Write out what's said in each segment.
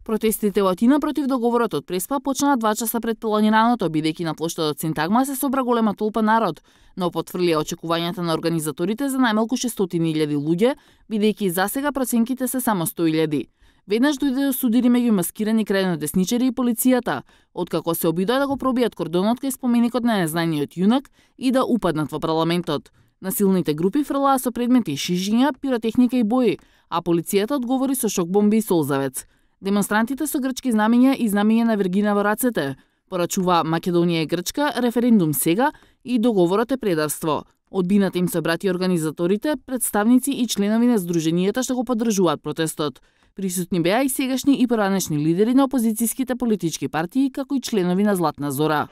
Протестите во Атина против договорот од Преспа почнаа 2 часа пред планираното, бидејќи на плоштадот Синтагма се собра голема толпа народ, но потврдија очекувањата на организаторите за најмалку 600.000 луѓе, бидејќи засега проценките се само 100.000. Веднаш дојде до судири меѓу маскирани крајнодесничари и полицијата, откако се обидоа да го пробијат кордонот кај споменикот на незнаниот јунак и да упаднат во парламентот. Насилните групи фрлаа со предмети и шишиња, пиротехника и бои, а полицијата одговори со шок-бомби и солзавец. Демонстрантите со грчки знамиња и знамиња на Вергина во рацете порачува Македонија и Грчка, референдум сега и договорот е предавство. Одбината им се обрати организаторите, представници и членови на здруженијата што го поддржуваат протестот. Присутни беа и сегашни и поранешни лидери на опозицијските политички партии, како и членови на Златна Зора.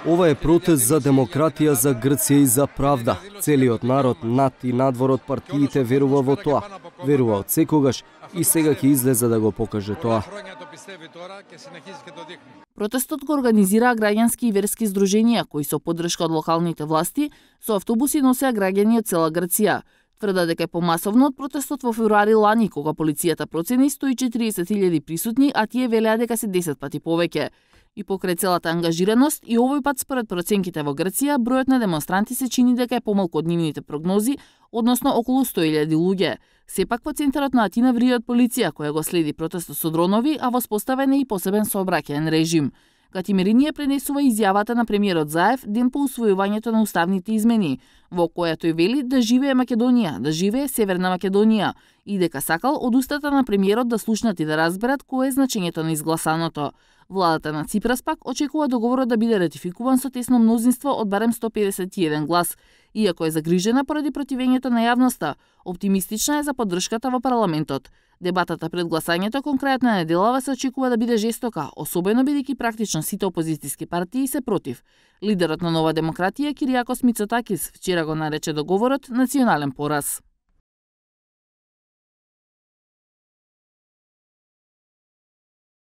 Ова е протест за демократија, за Грција и за правда. Целиот народ, над и надвор од партиите, верува во тоа. Верува од секогаш и сега ќе излезе да го покаже тоа. Протестот го организираа граѓански и верски здруженија, кои со поддршка од локалните власти со автобуси носеа граѓани од цела Грција. Тврда дека е помасовно од протестот во февруари лани, кога полицијата процени 140.000 присутни, а тие велеа дека се 10 пати повеќе. И покрај целата ангажираност, и овој пат според проценките во Грција, бројот на демонстранти се чини дека е помалку од нивните прогнози, односно околу 100.000 луѓе. Сепак во центарот на Атина ври од полиција, која го следи протестот со дронови, а воспоставен е и посебен сообраќаен режим. Катимирини ја пренесува изјавата на премиерот Заев ден по усвојувањето на уставните измени, во која тој вели да живее Македонија, да живее Северна Македонија и дека сакал од устата на премиерот да слушнат и да разберат кое е значењето на изгласаното. Владата на Ципрас пак очекува договорот да биде ратификуван со тесно мнозинство од барем 151 глас, иако е загрижена поради противењето на јавноста, оптимистична е за поддршката во парламентот. Дебатата пред гласањето кон крајот на неделава се очекува да биде жестока, особено бидејќи практично сите опозицијски партии се против. Лидерот на Нова демократија Киријакос Мицотакис вчера го нарече договорот национален пораз.